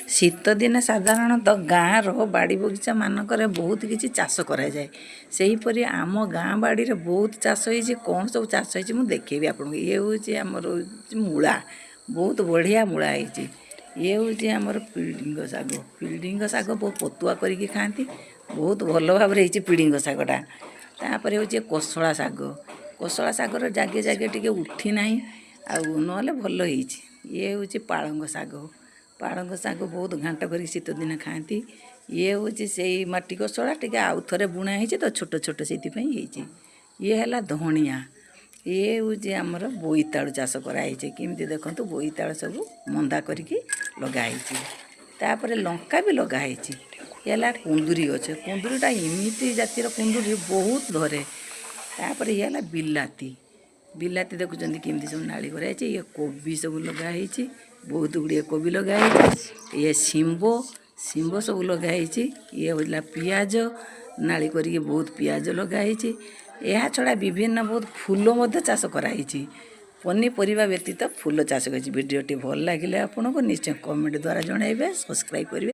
ଶୀତଦିନେ ସାଧାରଣତଃ ଗାଁର ବାଡ଼ି ବଗିଚା ମାନଙ୍କରେ ବହୁତ କିଛି ଚାଷ କରାଯାଏ। ସେହିପରି ଆମ ଗାଁ ବାଡ଼ିରେ ବହୁତ ଚାଷ ହେଇଛି। କ'ଣ ସବୁ ଚାଷ ହେଇଛି, ମୁଁ ଦେଖେଇବି ଆପଣଙ୍କୁ। ଇଏ ହେଉଛି ଆମର ହେଉଛି ମୂଳା। ବହୁତ ବଢ଼ିଆ ମୂଳା ହେଇଛି। ଇଏ ହେଉଛି ଆମର ପିଡ଼ିଙ୍ଗ ଶାଗ। ପିଡ଼ିଙ୍ଗ ଶାଗ ବହୁତ ପତୁଆ କରିକି ଖାଆନ୍ତି। ବହୁତ ଭଲ ଭାବରେ ହେଇଛି ପିଡ଼ିଙ୍ଗ ଶାଗଟା। ତାପରେ ହେଉଛି କୋଶଳା ଶାଗ। କୋଶଳା ଶାଗର ଜାଗେ ଜାଗେ ଟିକେ ଉଠି ନାହିଁ, ଆଉ ନହେଲେ ଭଲ ହେଇଛି। ଇଏ ହେଉଛି ପାଳଙ୍ଗ ଶାଗ। ପାଳଙ୍ଗ ଶାଗ ବହୁତ ଘାଣ୍ଟ କରିକି ଶୀତ ଦିନେ ଖାଆନ୍ତି। ଇଏ ହେଉଛି ସେଇ ମାଟି କୋଶଳା, ଟିକେ ଆଉ ଥରେ ବୁଣା ହେଇଛି ତ, ଛୋଟ ଛୋଟ ସେଇଥିପାଇଁ ହେଇଛି। ଇଏ ହେଲା ଧଣିଆ। ଇଏ ହେଉଛି ଆମର ବୋଇତାଳୁ ଚାଷ କରାହେଇଛି। କେମିତି ଦେଖନ୍ତୁ, ବୋଇତାଳୁ ସବୁ ମନ୍ଦା କରିକି ଲଗା ହେଇଛି। ତାପରେ ଲଙ୍କା ବି ଲଗା ହେଇଛି। ଇଏ ହେଲା କୁନ୍ଦୁରି ଗଛ। କୁନ୍ଦୁରିଟା ଏମିତି ଜାତିର କୁନ୍ଦୁରି, ବହୁତ ଧରେ। ତାପରେ ଇଏ ହେଲା ବିଲାତି। ବିଲାତି ଦେଖୁଛନ୍ତି କେମିତି ସବୁ ନାଳି କରାଯାଇଛି। ଇଏ କୋବି ସବୁ ଲଗା ହେଇଛି, ବହୁତ ଗୁଡ଼ିଏ କୋବି ଲଗା ହେଇଛି। ଇଏ ଶିମ୍ବ, ଶିମ୍ବ ସବୁ ଲଗା ହେଇଛି। ଇଏ ହେଲା ପିଆଜ, ନାଳି କରିକି ବହୁତ ପିଆଜ ଲଗା ହେଇଛି। ଏହା ଛଡ଼ା ବିଭିନ୍ନ ବହୁତ ଫୁଲ ମଧ୍ୟ ଚାଷ କରାହେଇଛି। ପନିପରିବା ବ୍ୟତୀତ ଫୁଲ ଚାଷ କରିଛି। ଭିଡ଼ିଓଟି ଭଲ ଲାଗିଲେ ଆପଣଙ୍କୁ ନିଶ୍ଚୟ କମେଣ୍ଟ ଦ୍ୱାରା ଜଣାଇବେ, ସବସ୍କ୍ରାଇବ୍ କରିବେ।